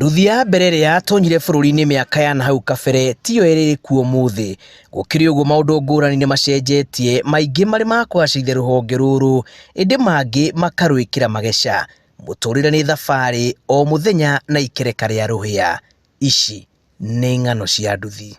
Nduthi ya mbere ĩrĩa yatonyire bũrũri-inĩ mĩaka ya nahau kabere tiyo ĩrĩa ĩrĩ kuo ũmũthĩ. Gũkĩrĩ ũguo maũndũ ngũrani nĩ macenjetie, maingĩ marĩ ma kũgacĩrithia rũhonge rũrũ, ĩndĩ mangĩ makarwĩkĩra mageca. Mũtũrĩre nĩ thabarĩ, o mũthenya na ikereka rĩa rũhĩa. Ici nĩ ng'ano cia nduthi.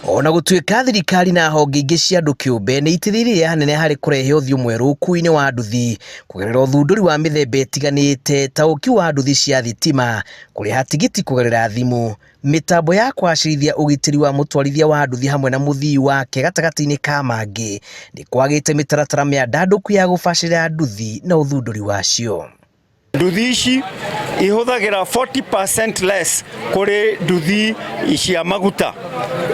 Ona gũtuĩka thirikari na honge ingĩ cia andũ kĩũmbe nĩ itithĩrĩirie hanene harĩ kũrehe ũthiũ mwerũ ũkuui-inĩ wa nduthi kũgerera ũthundũri wa mĩthemba ĩtiganĩte ta ũki wa nduthi cia thitima, kũrĩha tigiti kũgerera thimũ, Mĩtambo ya kũgacĩrithia ũgitĩri wa mũtwarithia wa nduthi hamwe na mũthii wake gatagatĩ-inĩ ka mangĩ, nĩ kwagĩte mĩtaratara mĩandandũku ya gũbacĩrĩra nduthi na ũthundũri wacio. Nduthi ici ihũthagĩra 40% less kũrĩ nduthi cia maguta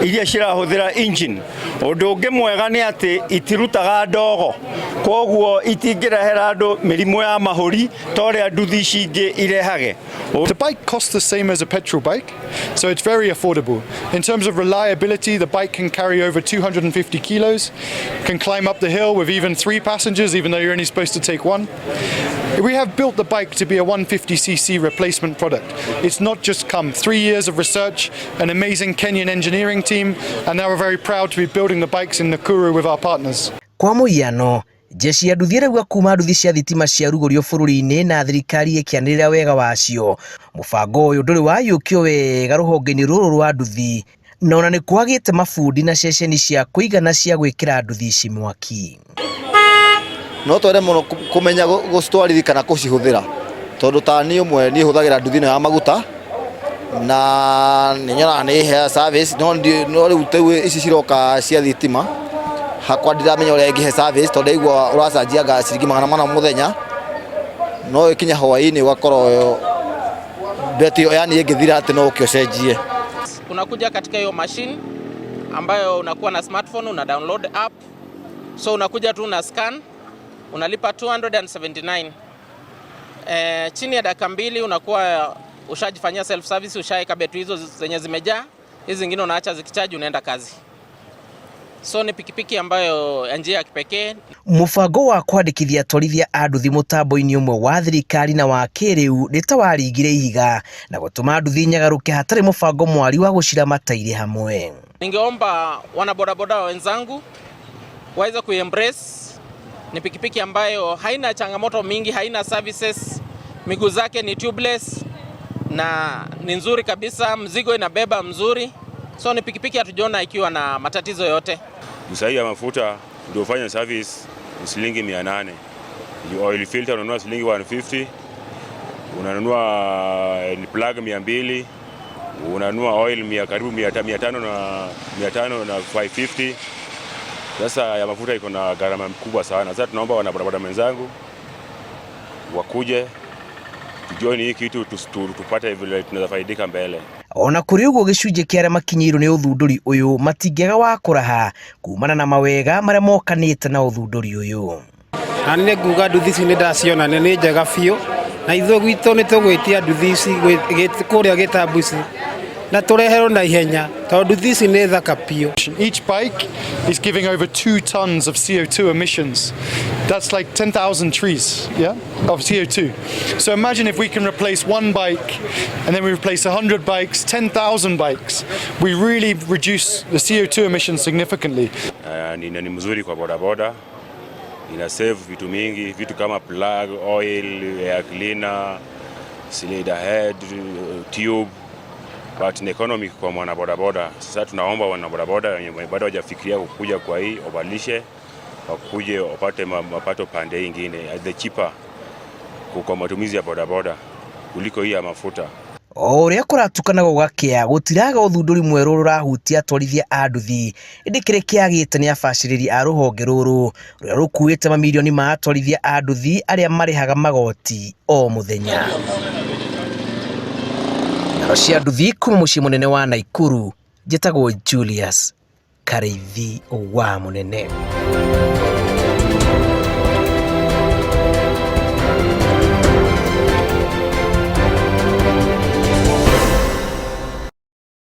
iria cirahũthĩra engine. Ũndũ ũngĩ mwega nĩ atĩ itirutaga ndogo, koguo itingĩrehera andũ mĩrimũ ya mahũri ta ũrĩa nduthi ici ingĩ irehage. The bike costs the same as a petrol bike, so it's very affordable. In terms of reliability, the bike can carry over 250 kilos, can climb up the hill with even 3 passengers, even though you're only supposed to take 1. We have built the bike to be a 150cc replacement product. It's not just come 3 years of research, an amazing Kenyan engineering team, and now we're very proud to be building the bikes in Nakuru with our partners. Kwa mũhiano, Jeshi ya nduthi ĩrauga kuma nduthi cia thitima ciarugũrio bũrũri-inĩ na thirikari ĩkĩanĩrĩra wega wacio, mũbango ũyũ ndũrĩ wayũkio wega rũhonge-inĩ rũrũ rwa nduthi na ona nĩ kwagĩte mabundi na ceceni cia kũigana cia gwĩkĩra nduthi ici mwaki. No twende mũno kũmenya gũcitwarithia kana kũcihũthĩra, tondũ ta niĩ ũmwe niĩ hũthagĩra nduthi ĩno ya maguta na nĩ nyonaga nĩ ĩheaga service no no rĩu ta ici ciroka cia thitima hakwa ndiramenya ũrĩa ĩngĩhe service tondũ ndaigua ũracanjia anga ciringi 400 mũthenya, no ĩkinya hwainĩ ũgakorwo betri ĩyo yani ĩngĩthira atĩ no ũke ũcenjie. Unakuja katika hiyo machine ambayo unakuwa na smartphone, una download app, so unakuja tu una scan, unalipa 279. Chini ya dakika 2 unakuwa ushajifanyia self service, ushaeka betri hizo zenye zimejaa, hizi zingine unaacha zikichaji, unaenda kazi. So ni pikipiki ambayo ya njia ya kipekee. Mũbango wa kwandĩkithia atwarithia a nduthi mũtambo-inĩ ũmwe wa thirikari na wa kĩrĩu nĩ ta waringire ihiga na gũtũma nduthi nyagarũke hatarĩ mũbango mwari wa gũciramata irĩ hamwe. Ningeomba wanabodaboda wenzangu waweze kuembrace. Ni pikipiki ambayo haina changamoto mingi, haina services, miguu zake ni tubeless na ni nzuri kabisa, mzigo inabeba mzuri. So ni pikipiki hatujaona ikiwa na matatizo yote. Sahi ya mafuta ndio ufanye service ni shilingi 800. Oil filter unanunua shilingi 150, unanunua plug 200, unanunua oil karibu mia tano na mia tano na 550. Sasa ya mafuta iko na gharama kubwa sana. Sasa tunaomba wanabodaboda wenzangu wakuje tujoin hii kitu tupate vile tunaweza faidika mbele. Ona kũrĩ ũguo gĩcunjĩ kĩa arĩa makinyĩirwo nĩ ũthundũri ũyũ matingĩaga wa kũraha kumana na mawega marĩa mokanĩte na ũthundũri ũyũ. Na nĩ nguga nduthi ici nĩ ndaciona nĩ njega biũ, na ithuĩ gwitũ nĩ tũgwĩtia nduthi ici kũrĩa Gĩtambuci na tũreherwo na ihenya tondũ nduthi ici nĩ thaka biũ. Each bike is giving over 2 tons of CO2 emissions. That's like 10,000 trees, yeah, of CO2. So imagine if we can replace one bike and then we replace 100 bikes, 10,000 bikes. We really reduce the CO2 emissions significantly. Ni mzuri kwa bodaboda. Ina save vitu mingi, vitu kama plug, oil, air cleaner, cylinder head, tube. But ni economic kwa mwana bodaboda. Sasa tunaomba wana bodaboda wenye bado hawajafikiria kukuja kwa hii wabadilishe, wakuje wapate mapato pande nyingine, the cheaper kwa matumizi ya bodaboda kuliko hii ya mafuta. O ũrĩa kũratukana gũgakĩa, gũtiraga ũthundũri mwerũ ũrahutia atwarithia a nduthi, ĩndĩ kĩrĩa kĩagĩte nĩ abacĩrĩri a rũhonge rũrũ rũrĩa rũkuĩte mamirioni ma atwarithia a nduthi arĩa marĩhaga magoti o mũthenya. Ng'ano cia nduthi kuma mũciĩ mũnene wa Nakuru, njĩtagwo Julius Karĩithi wa Mũnene.